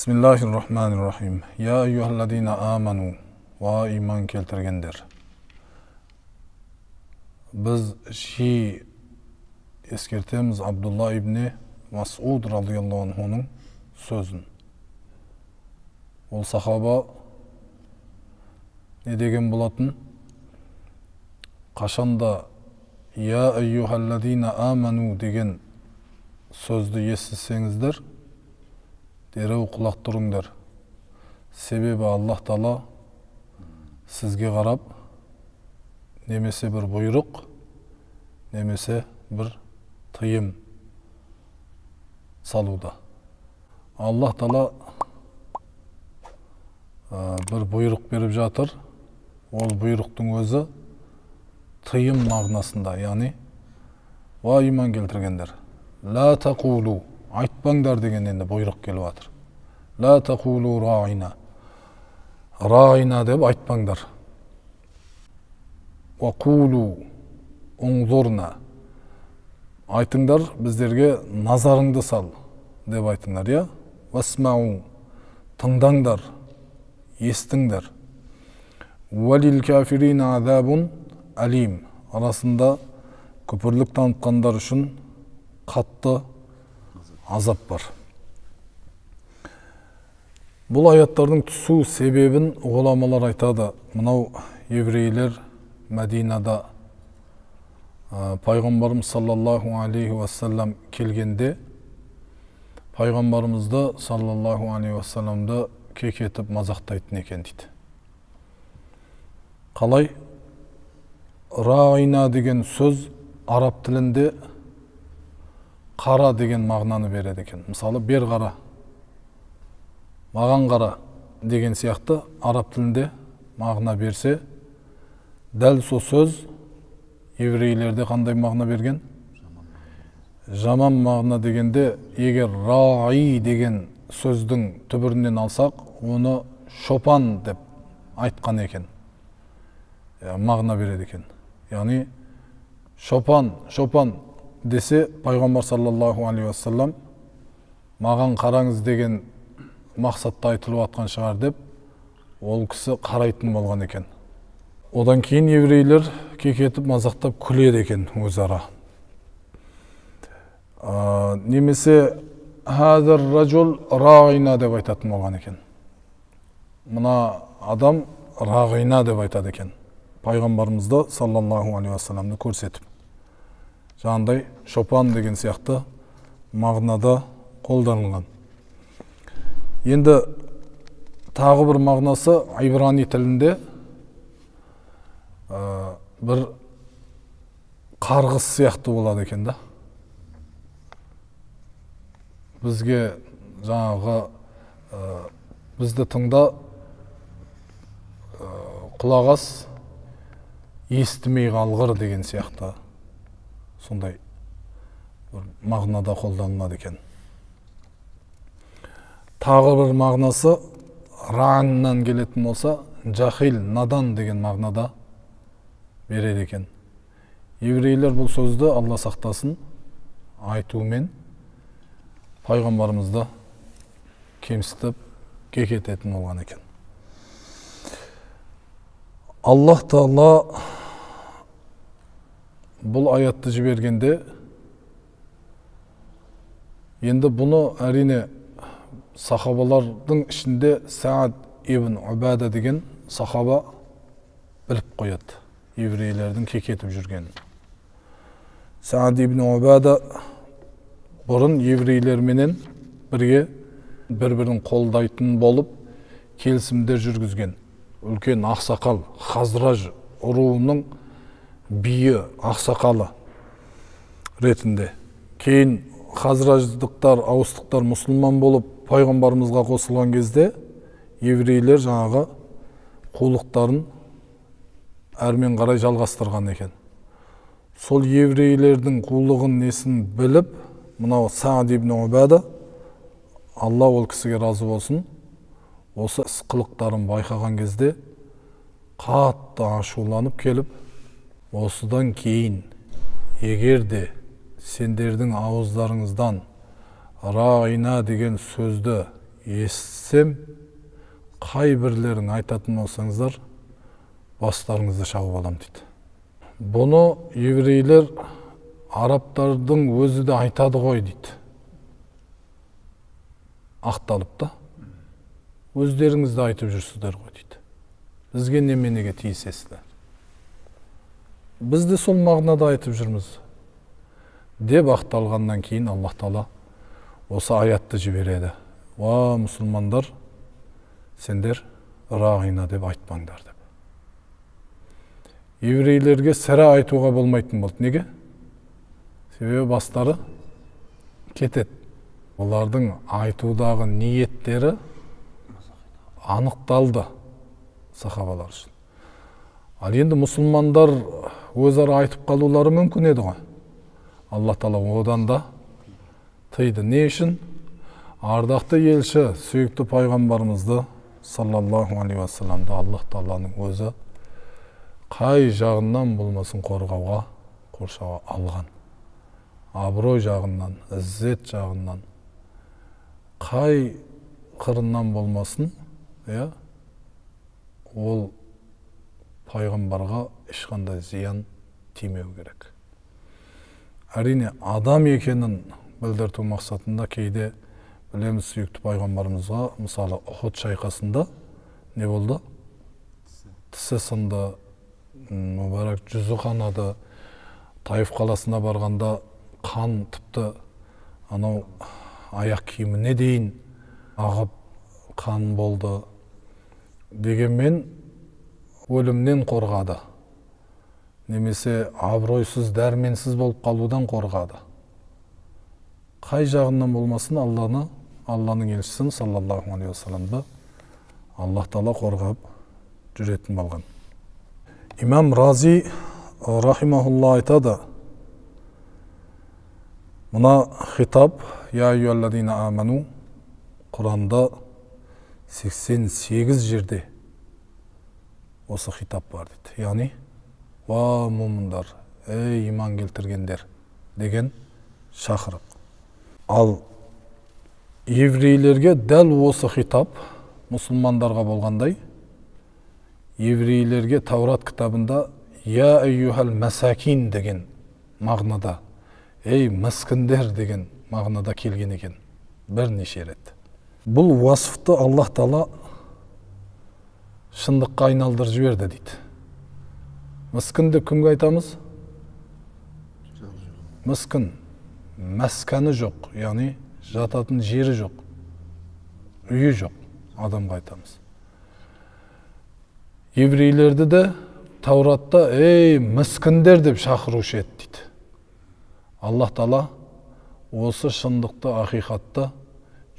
Бисмиллахир-рахманир-рахим. Я айюхалладина аману, уа иман келтіргендер. Біз жиі ескертеміз Абдулла ибн Масуд радиаллаху анхуның сөзін. Ол сахаба не деген болатын? Қашанда я айюхалладина аману деген сөзді естісеңіздер, дереу құлақ түріңдер. Себебі Аллах Тағала сізге қарап, немесе бір бұйрық, немесе бір тыйым салуда. Аллах Тағала бір бұйрық беріп жатыр. Ол бұйрықтың өзі тыйым мағынасында, яғни уа иман келтіргендер, ла тақулу, айтпаңдар деген енді бұйрық келіп жатыр. Ла тақулу раина, раина деп айтпаңдар. Уақулу уңзурна, айтыңдар, біздерге назарыңды сал деп айтыңдар, иә? Уасмау, тыңдаңдар, естіңдер. Уалил кафирина азабун алим, арасында күпірлік танытқандар үшін қатты азап бар. Бұл аяттардың түсу себебін ғұламалар айтады. Мынау еврейлер Мәдинада пайғамбарымыз саллаллаху алейхи уассалам келгенде пайғамбарымызды саллаллаху алейхи уассаламды кекетіп мазақтайтын екен дейді. Қалай? Раина деген сөз араб тілінде қара деген мағынаны береді екен. Мысалы, бер қара, маған қара деген сияқты араб тілінде мағына берсе, дәл сол сөз еврейлерде қандай мағына берген? Жаман мағына дегенде, егер раи деген сөздің түбірінен алсақ, оны шопан деп айтқан екен, мағына береді екен. Яғни шопан, шопан десе, пайғамбар саллаллаху алейхи уассалам маған қараңыз деген мақсатта айтылып атқан шығар деп, ол кісі қарайтын болған екен. Одан кейін еврейлер кекетіп мазақтап күледі екен өзара. Немесе хазар ражул рағина деп айтатын болған екен. Мына адам рағина деп айтады екен. Пайғамбарымызды саллаллаху алейхи уассаламды көрсетіп, жаңағындай шопан деген сияқты мағынада қолданылған. Енді тағы бір мағынасы ибрани тілінде бір қарғыс сияқты болады екен да. Бізге жаңағы бізді тыңда, құлақ ас, естімей қалғыр деген сияқты сондай бір мағынада қолданылады екен. Тағы бір мағынасы раннан келетін болса, жахил, надан деген мағынада береді екен. Еврейлер бұл сөзді Алла сақтасын айтумен пайғамбарымызды кемсітіп кекететін болған екен. Аллах Тағала бұл аятты жібергенде, енді бұны әрине сахабалардың ішінде Саад ибн Убада деген сахаба біліп қояды еврейлердің кекетіп жүргенін. Саад ибн Убада бұрын еврейлерменен бірге бір-бірін қолдайтын болып келісімдер жүргізген үлкен ақсақал, Хазраж руының биі, ақсақалы ретінде. Кейін хазраждықтар, ауыстықтар мұсылман болып пайғамбарымызға қосылған кезде еврейлер жаңағы қулықтарын әрмен қарай жалғастырған екен. Сол еврейлердің қулығын несін біліп, мынау Саад ибн Убада, Алла ол кісіге разы болсын, осы іс қылықтарын байқаған кезде қатты ашуланып келіп, осыдан кейін егер де сендердің ауыздарыңыздан райна деген сөзді естісем, қай бірлерің айтатын болсаңыздар, бастарыңызды шауып алам дейді. Бұны еврейлер арабтардың өзі де айтады ғой дейді. Ақталып та, өздеріңіз де айтып жүрсіздер ғой дейді. Бізге неменеге тиісесіздер? Біз де сол мағынада айтып жүрміз деп ақталғаннан кейін Аллах Тағала осы аятты жібереді. Уа мұсылмандар, сендер рағина деп айтпаңдар деп. Еврейлерге сірә айтуға болмайтын болды. Неге? Себебі бастары кетеді. Олардың айтудағы ниеттері анықталды сахабалар үшін. Ал енді мұсылмандар өзара айтып қалулары мүмкін еді ғой. Алла Тағала одан да тыйды. Не үшін? Ардақты елші, сүйікті пайғамбарымызды саллаллаху алейхи уассаламды Аллах Тағаланың өзі қай жағынан болмасын қорғауға, қоршауға алған. Абырой жағынан, іззет жағынан, қай қырынан болмасын, иә, ол пайғамбарға ешқандай зиян тимеу керек. Әрине, адам екенін білдірту мақсатында кейде білеміз, сүйікті пайғамбарымызға, мысалы, Ухуд шайқасында не болды? Тісі сынды, мүбәрәк жүзі қанады. Таиф қаласына барғанда қан тіпті анау аяқ киіміне дейін ағып қан болды. Дегенмен өлімнен қорғады. Немесе абыройсыз, дәрменсіз болып қалудан қорғады. Қай жағынан болмасын Алланы, Алланың елшісін саллаллаху алейхи уассаламды Аллах Тағала қорғап жүретін болған. Имам Рази рахимахулла айтады, мына хитап я айюаллазина аману Құранда 88 жерде осы хитап бар дейді. Яғни, уа момындар, ей иман келтіргендер деген шақырық. Ал еврейлерге дәл осы хитап мұсылмандарға болғандай, еврейлерге Таурат кітабында я айюхал масакин деген мағынада, ей міскіндер деген мағынада келген екен бірнеше рет. Бұл уасыфты Аллах Тағала шындыққа айналдырып жіберді дейді. Міскін деп кімге айтамыз? Міскін, мәскәні жоқ, яғни жататын жері жоқ, үйі жоқ адамға айтамыз. Еврейлерді де Тауратта ей міскіндер деп шақырушы еді дейді. Аллах Тағала осы шындықты, ақиқатты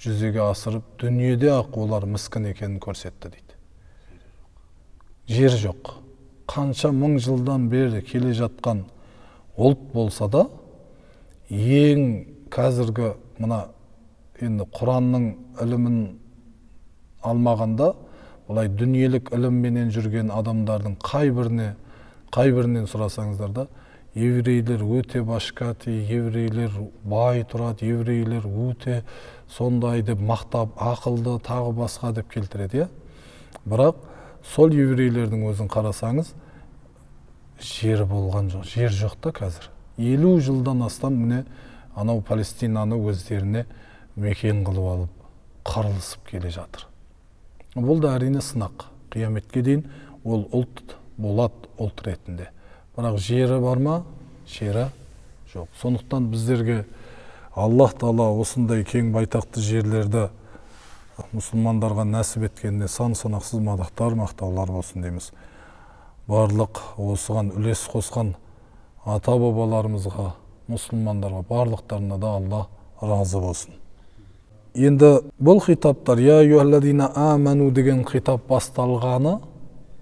жүзеге асырып, дүниеде ақ олар міскін екенін көрсетті дейді. Жер жоқ. Қанша мың жылдан бері келе жатқан ұлт болса да, ең қазіргі мына енді Құранның ілімін алмағанда, былай дүниелік ілімменен жүрген адамдардың қай бірінен сұрасаңыздар да, еврейлер өте башкати, еврейлер бай тұрады, еврейлер өте сондай деп мақтап, ақылды, тағы басқа деп келтіреді, иә? Бірақ сол еврейлердің өзін қарасаңыз, жері болған жоқ, жер жоқ та қазір. 50 жылдан астам міне анау Палестинаны өздеріне мекен қылып алып, қырылысып келе жатыр. Бұл да әрине сынақ. Қияметке дейін ол ұлт болады ұлт ретінде. Бірақ жері бар ма? Жері жоқ. Сондықтан біздерге Аллах Тағала осындай кең байтақты жерлерді мұсылмандарға нәсіп еткеніне сан санақсыз мадақтар, мақтаулар болсын дейміз. Барлық осыған үлес қосқан ата-бабаларымызға, мұсылмандарға, барлықтарына да Алла разы болсын. Енді бұл хитаптар, я айюхаллазина аману деген хитап басталғаны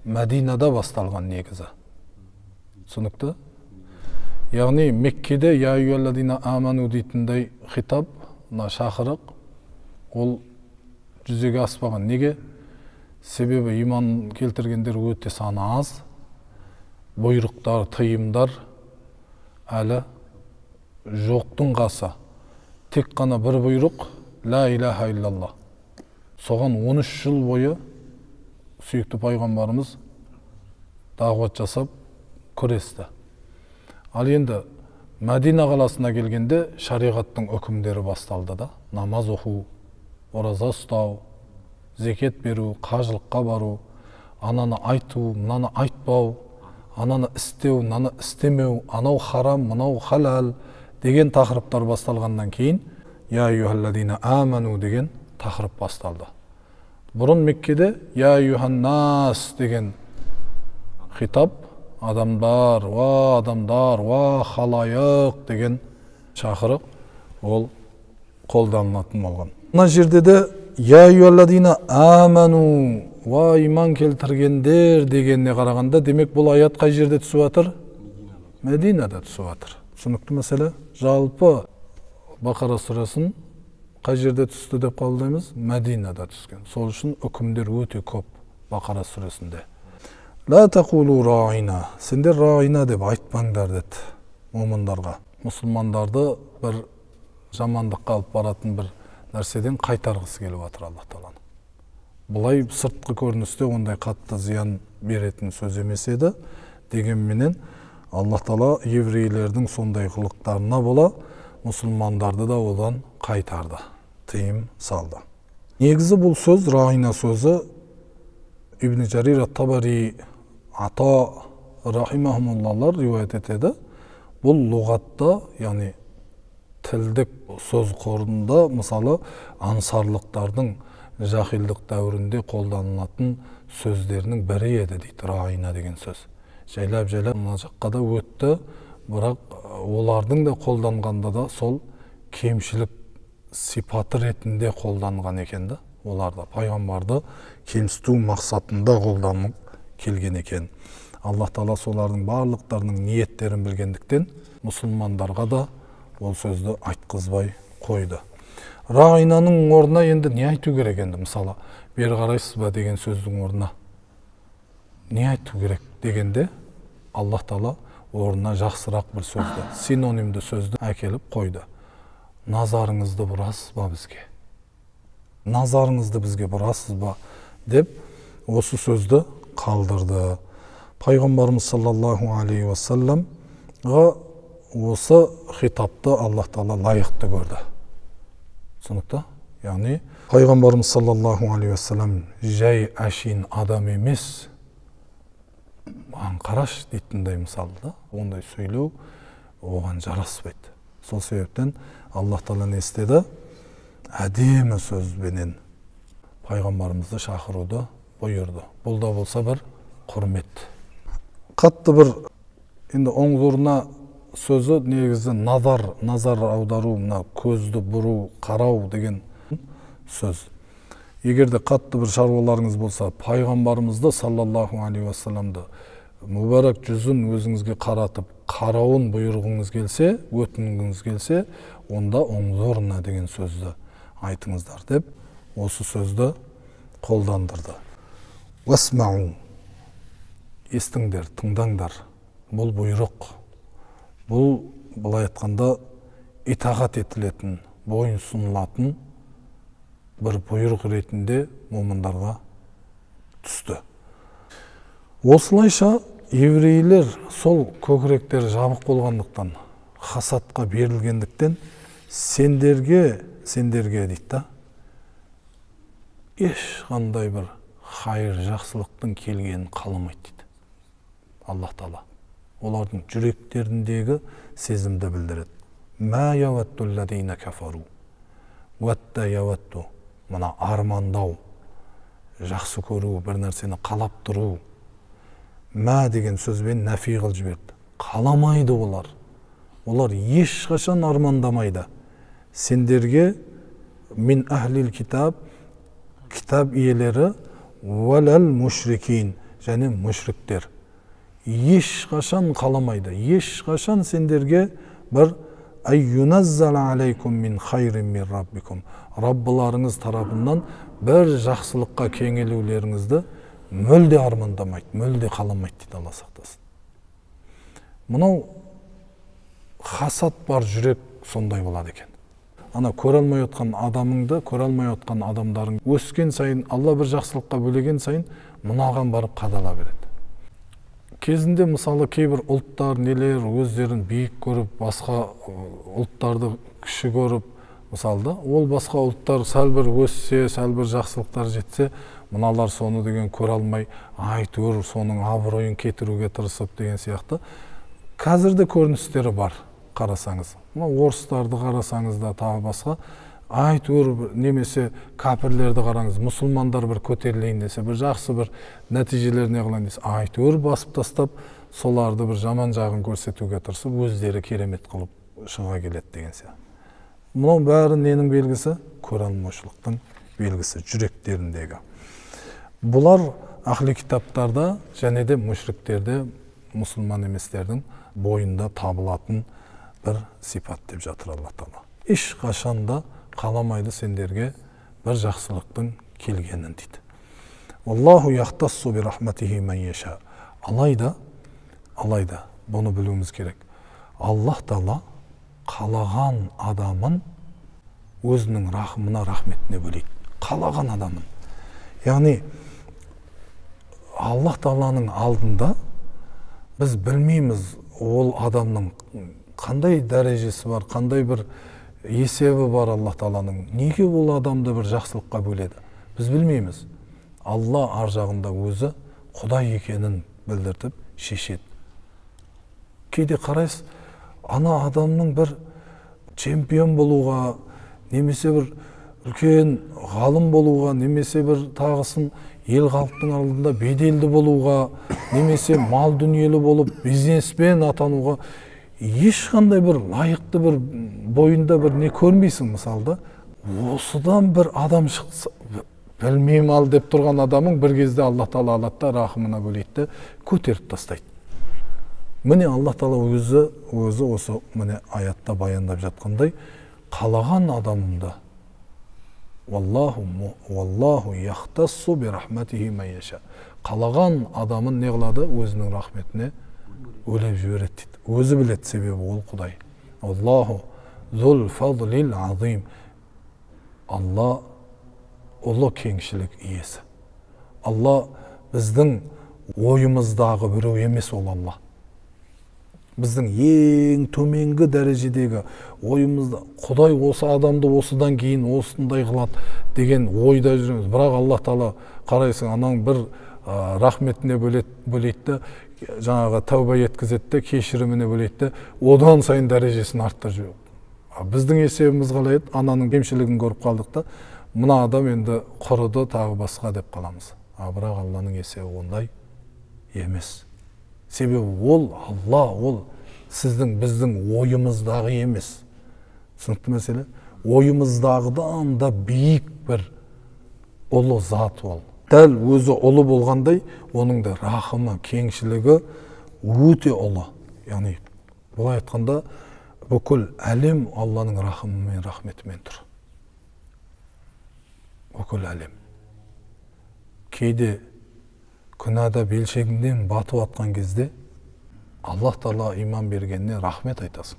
Мәдинада басталған негізі. Түсінікті? Яғни Меккеде я айюхаллазина аману дейтіндей хитап, мына шақырық, ол жүзеге аспаған. Неге? Себебі иман келтіргендер өте саны аз, бұйрықтар, тыйымдар әлі жоқтың қасы. Тек қана бір бұйрық, ла илаха иллаллах. Соған 13 жыл бойы сүйікті пайғамбарымыз дағуат жасап күресті. Ал енді Мәдина қаласына келгенде шариғаттың үкімдері басталды да. Намаз оқу, ораза ұстау, зекет беру, қажылыққа бару, ананы айту, мынаны айтпау, ананы істеу, мынаны істемеу, анау харам, мынау халал деген тақырыптар басталғаннан кейін «Я айюхаллазина аману» деген тақырып басталды. Бұрын Меккеде «Я айюханнас» деген хитап, адамдар, уа адамдар, уа халайық деген шақырық ол қолданылатын болған. Мына жерде де «Я айюхаллазина аману», уа иман келтіргендер дегеніне қарағанда, демек бұл аят қай жерде түсіп жатыр? Мәдинада түсіп жатыр. Түсінікті мәселе. Жалпы Бақара сүресін қай жерде түсті деп қабылдаймыз? Мәдинада түскен. Сол үшін үкімдер өте көп Бақара сүресінде. Ла тақулу раина. Сендер раина деп айтпаңдар деді момындарға. Мұсылмандарды бір жамандыққа алып баратын бір нәрседен қайтарғысы келіп жатыр Алла Тағаланың. Былай сыртқы көріністе ондай қатты зиян беретін сөз емес еді. Дегенменен Алла Тағала еврейлердің сондай қылықтарына бола мұсылмандарды да одан қайтарды, тыйым салды. Негізі бұл сөз, раина сөзі, Ибн Жарир ат-Табари, Ата рахимахумуллалар риуаят етеді. Бұл лұғатта, яғни тілдік сөз қорында, мысалы, ансарлықтардың жахилдық дәуірінде қолданылатын сөздерінің бірі еді дейді раина деген сөз. Жайлап-жайлап мына жаққа да өтті, бірақ олардың да қолданғанда да сол кемшілік сипаты ретінде қолданған екен да. Олар да пайғамбарды кемсіту мақсатында қолданып келген екен. Аллах Тағала солардың барлықтарының ниеттерін білгендіктен мұсылмандарға да ол сөзді айтқызбай қойды. Раинаның орнына енді не айту керек енді, мысалы, бері қарайсыз ба деген сөздің орнына не айту керек дегенде Аллах Тағала орнына жақсырақ бір сөзді, синонимді сөзді әкеліп қойды. Назарыңызды бұрасыз ба бізге? Назарыңызды бізге бұрасыз ба деп осы сөзді қалдырды. Пайғамбарымыз саллаллаху алейхи уассаламға осы хитапты Аллах Тағала лайықты көрді. Түсінікті? Яғни пайғамбарымыз саллаллаху алейхи уассалам жай әшейін адам емес, маған қараш дейтіндей мысалы да, ондай сөйлеу оған жараспайды. Сол себептен Аллах Тағала не істеді? Әдемі сөзбенен пайғамбарымызды шақыруды бұйырды. Бұл да болса бір құрмет. Қатты бір енді оңзорына сөзі негізі назар, назар аудару, мына көзді бұру, қарау деген сөз. Егер де қатты бір шаруаларыңыз болса, пайғамбарымызды саллаллаху алейхи уассаламды мүбәрәк жүзін өзіңізге қаратып, қарауын бұйырғыңыз келсе, өтінгіңіз келсе, онда оңзорна деген сөзді айтыңыздар деп осы сөзді қолдандырды. Уасмау, естіңдер, тыңдаңдар. Бұл бұйрық. Бұл былай айтқанда итағат етілетін, бойын сұнылатын бір бұйрық ретінде момындарға түсті. Осылайша еврейлер сол көкіректері жабық болғандықтан, хасадқа берілгендіктен сендерге дейді да, ешқандай бір хайыр жақсылықтың келгенін қаламайды дейді. Аллах Тағала олардың жүректеріндегі сезімді білдіреді. Мә яваттуллазина кафару. Уатта яватту. Мына армандау, жақсы көру, бір нәрсені қалап тұру. Мә деген сөзбен нәфи қылып жіберді. Қаламайды олар. Олар ешқашан армандамайды. Сендерге мин ахлил китаб, китап иелері, уалал мушрикин, және мушриктер. Ешқашан қаламайды. Ешқашан сендерге бір ай юназзала алейкум мин хайрин мин раббикум. Раббыларыңыз тарапынан бір жақсылыққа кеңелулеріңізді мүлде армандамайды, мүлде қаламайды дейді, Алла сақтасын. Мынау хасад бар жүрек сондай болады екен. ана көре алмай отқан адамыңды, көре алмай отқан адамдарың өскен сайын, Алла бір жақсылыққа бөлеген сайын мынаған барып қадала береді. Кезінде мысалы кейбір ұлттар нелер өздерін биік көріп, басқа ұлттарды кіші көріп, мысалы да, ол басқа ұлттар сәл бір өссе, сәл бір жақсылықтар жетсе, мыналар соны деген көре алмай, әйтеуір соның абыройын кетіруге тырысып деген сияқты. Қазір де көріністері бар, қарасаңыз. Мына орыстарды қарасаңыз да тағы басқа, әйтеуір немесе кәпірлерді қараңыз, мұсылмандар бір көтерілейін десе, бір жақсы бір нәтижелер не қылайын десе, әйтеуір басып тастап, соларды бір жаман жағын көрсетуге тырысып, өздері керемет қылып шыға келеді деген сияқты. Мынау бәрі ненің белгісі? Көре алмаушылықтың белгісі, жүректеріндегі. Бұлар ахли кітаптарда және де мушриктерде, мұсылман еместердің бойында табылатын бір сипат деп жатыр Алла Тағала. Ешқашан да қаламайды сендерге бір жақсылықтың келгенін дейді. Аллаху яхтассу би рахматихи ман яша. Алайда, алайда бұны білуіміз керек. Аллах Тағала қалаған адамын өзінің рахымына, рахметіне бөлейді. Қалаған адамын. Яғни Аллах Тағаланың алдында біз білмейміз ол адамның қандай дәрежесі бар, қандай бір есебі бар Аллах Тағаланың. Неге ол адамды бір жақсылыққа бөледі? Біз білмейміз. Алла ар жағында өзі Құдай екенін білдіртіп шешеді. Кейде қарайсыз, ана адамның бір чемпион болуға, немесе бір үлкен ғалым болуға, немесе бір тағысын ел халықтың алдында беделді болуға, немесе мал дүниелі болып бизнесмен атануға ешқандай бір лайықты бір бойында бір не көрмейсің мысалы да. Осыдан бір адам шықса, білмеймін ал деп тұрған адамың бір кезде Алла Тағала алады да рахымына бөлейді де көтеріп тастайды. Міне Алла Тағала өзі осы міне аятта баяндап жатқандай, қалаған адамымды Валлаху яхтассу би рахматихи ман яша. Қалаған адамын не қылады? Өзінің рахметіне өлеп жібереді дейді. Өзі біледі, себебі ол Құдай. Аллаху зул фазлил азим. Алла ұлы кеңшілік иесі. Алла біздің ойымыздағы біреу емес ол Алла. Біздің ең төменгі дәрежедегі ойымызда Құдай осы адамды осыдан кейін осындай қылады деген ойда жүреміз. Бірақ Алла Тағала қарайсың, анаң бір рахметіне бөлейді, жаңағы тәуба еткізеді де, кешіріміне бөлейді, одан сайын дәрежесін арттырып жібереді. Біздің есебіміз қалай еді? Ананың кемшілігін көріп қалдық та, мына адам енді құрыды, тағы басқа деп қаламыз. Бірақ Алланың есебі ондай емес. Себебі ол Алла, ол сіздің біздің ойымыздағы емес. Түсінікті мәселе? Ойымыздағыдан да биік бір ұлы зат ол. Дәл өзі ұлы болғандай, оның да рахымы, кеңшілігі өте ұлы. Яғни, былай айтқанда, бүкіл әлем Алланың рахымымен, рахметімен тұр. Бүкіл әлем. Кейде күнәда белшегіңнен батып атқан кезде Аллах Тағала иман бергеніне рахмет айтасың.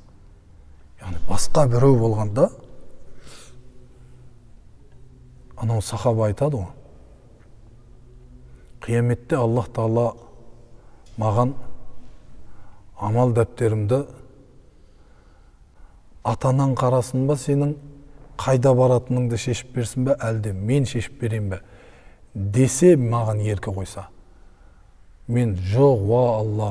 Яғни басқа біреу болғанда, анау сахаба айтады ғой, қияметте Аллах Тағала маған амал дәптерімді ата-анаң қарасын ба, сенің қайда баратыныңды шешіп берсін бе, әлде мен шешіп берейін бе десе, маған еркі қойса, мен жоқ, уа Алла,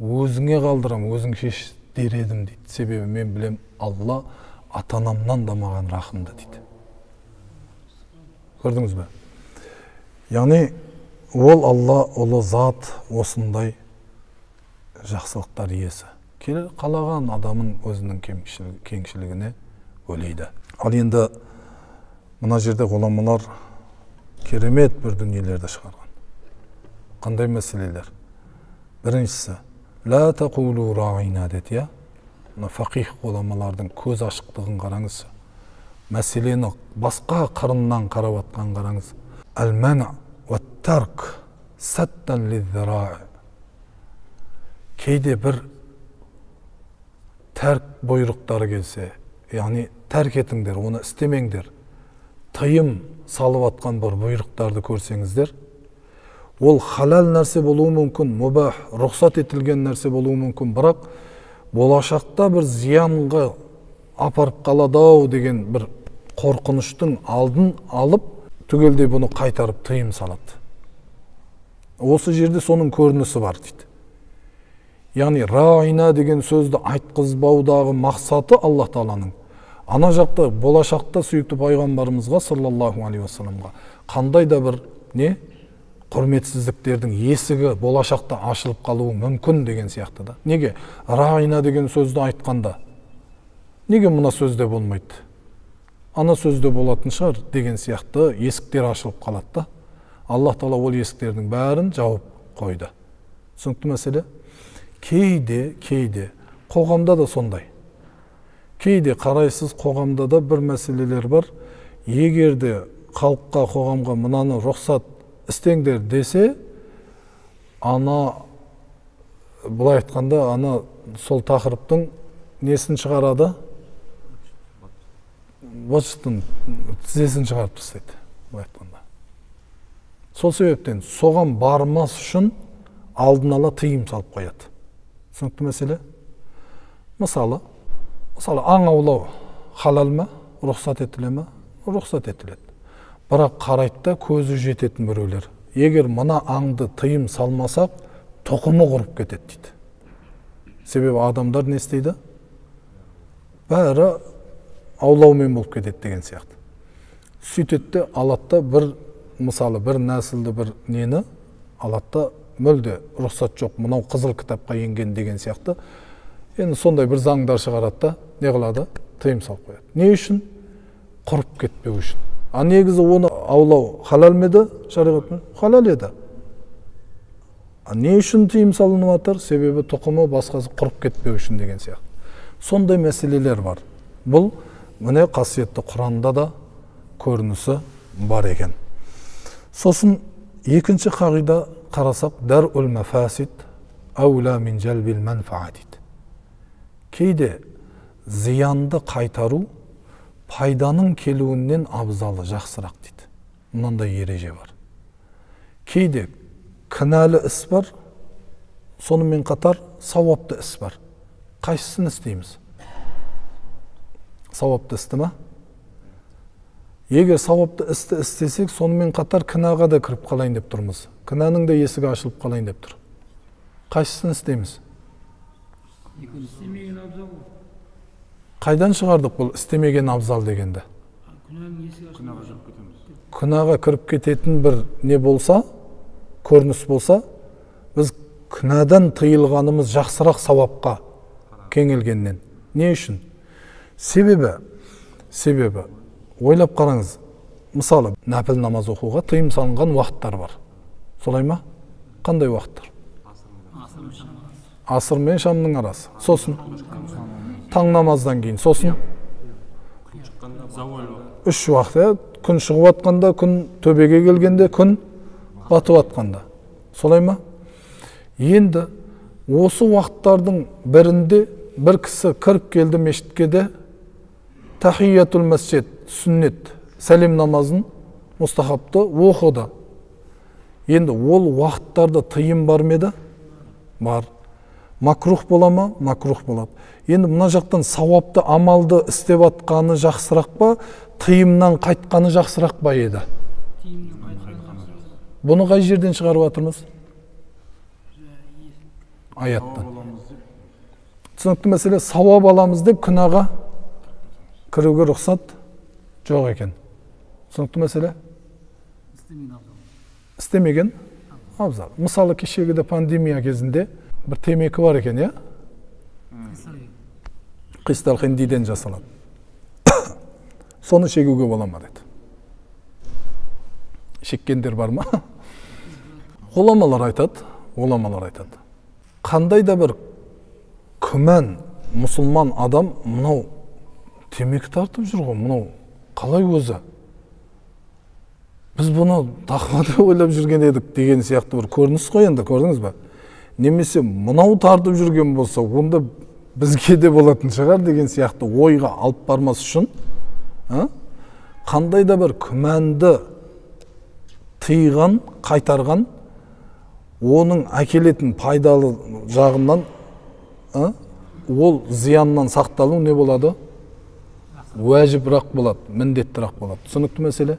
өзіңе қалдырам, өзің шеш дер едім дейді. Себебі мен білем, Алла ата-анамнан да маған рахымды дейді. Көрдіңіз бе? Яғни ол Алла ұлы зат, осындай жақсылықтар иесі. Келе қалаған адамын өзінің кеңшілігіне бөлейді. Ал енді мына жерде ғұламалар керемет бір дүниелерді шығарған. Қандай мәселелер? Біріншісі, «Ла тақулу рa'ина» деді, я? Мына фақих ғұламалардың көз ашықтығын қараңыз. Мәселені басқа қырынан қарап атқан қараңыз. «Әл-мән' уат-тарк саттан лиззара'i». Кейде бір тәрк бұйрықтары келсе, Яғни тәрк етіңдер, оны істемеңдер. Тыйым салып атқан бір бұйрықтарды көрсеңіздер, ол халал нәрсе болуы мүмкін, мубах, рұқсат етілген нәрсе болуы мүмкін, бірақ болашақта бір зиянға апарып қалады-ау деген бір қорқыныштың алдын алып, түгелдей бұны қайтарып тыйым салады. Осы жерде соның көрінісі бар дейді. Яғни райна деген сөзді айтқызбаудағы мақсаты Аллах Тағаланың ана жақта болашақта сүйікті пайғамбарымызға саллаллаху алейхи уассаламға қандай да бір не құрметсіздіктердің есігі болашақта ашылып қалуы мүмкін деген сияқты да. Неге райна деген сөзді айтқанда неге мына сөзде болмайды, ана сөзде болатын шығар деген сияқты есіктер ашылып қалады да. Аллах Тағала ол есіктердің бәрін жауып қойды. Түсінікті мәселе? Кейде қоғамда да сондай. Кейде қарайсыз, қоғамда да бір мәселелер бар. Егер де халыққа, қоғамға мынаны рұқсат істеңдер десе, ана былай айтқанда, ана сол тақырыптың несін шығарады? Бытшытын, тізесін шығарып тастайды, былай айтқанда. Сол себептен соған бармас үшін алдын ала тыйым салып қояды. Түсінікті мәселе? Мысалы, аң аулау халал ма? Рұқсат етіле ме? Рұқсат етіледі. Бірақ қарайды да көзі жететін біреулер. Егер мына аңды тыйым салмасақ, тұқымы құрып кетеді дейді. Себебі адамдар не істейді? Бәрі аулаумен болып кетеді деген сияқты. Сөйтеді де алады да бір, мысалы, бір нәсілді бір нені алады да мүлде рұқсат жоқ, мынау қызыл кітапқа енген деген сияқты. Енді сондай бір заңдар шығарады да, не қылады? Тыйым салып қояды. Не үшін? Құрып кетпеу үшін. А негізі оны аулау халал ма еді? Шариғатпен халал еді. А не үшін тыйым салынып жатыр? Себебі тұқымы басқасы құрып кетпеу үшін деген сияқты. Сондай мәселелер бар. Бұл міне қасиетті Құранда да көрінісі бар екен. Сосын екінші қағида қарасақ, дәрул мафасид аула мин жалбил манфаа дейді. Кейде зиянды қайтару пайданың келуінен абзалы, жақсырақ дейді. Мынандай ереже бар. Кейде кінәлі іс бар, сонымен қатар сауапты іс бар. Қайсысын істейміз? Сауапты істі ма? Егер сауапты істі істесек, сонымен қатар кінәға да кіріп қалайын деп тұрмыз. Кінәнің де есігі ашылып қалайын деп тұр. Қайсысын істейміз? Қайдан шығардық бұл істемеген абзал дегенді? Күнәға кіріп кететін бір не болса, көрініс болса, біз күнәдан тыйылғанымыз жақсырақ сауапқа кеңелгеннен. Не үшін? Себебі, ойлап қараңыз, мысалы, нәпіл намаз оқуға тыйым салынған уақыттар бар. Солай ма? Қандай уақыттар? Асыр мен шамның арасы. Сосын таң намаздан кейін, сосын үш уақыт, күн шығып атқанда, күн төбеге келгенде, күн батып атқанда. Солай ма? Енді осы уақыттардың бірінде бір кісі кіріп келді мешітке де, тахиятул масжид, сүннет, сәлем намазын, мустахапты оқыды. Енді ол уақыттарда тыйым бар ма еді? Бар. Макрух бола ма? Макрух болады. Енді мына жақтан сауапты амалды істеп атқаны жақсырақ па, тыйымнан қайтқаны жақсырақ па еді? Бұны қай жерден шығарып жатырмыз? Аяттан. Түсінікті мәселе, сауап аламыз деп күнәға кіруге рұқсат жоқ екен. Түсінікті мәселе? Істемеген абзал. Мысалы, кешегіде пандемия кезінде бір темекі бар екен, иә? Қистал хиндиден жасалады. Соны шегуге бола ма деді. Шеккендер бар ма? Ғұламалар айтады. Қандай да бір күмән мұсылман адам мынау темекі тартып жүр ғой, мынау қалай өзі? Біз бұны тақуа деп ойлап жүрген едік деген сияқты бір көрініс қой енді, көрдіңіз бе? Немесе мынау тартып жүрген болса, онда бізге де болатын шығар деген сияқты ойға алып бармас үшін қандай да бір күмәнді тыйған, қайтарған, оның әкелетін пайдалы жағынан, ол зияннан сақталу не болады? Уәжібірақ болады, міндеттірақ болады. Түсінікті мәселе?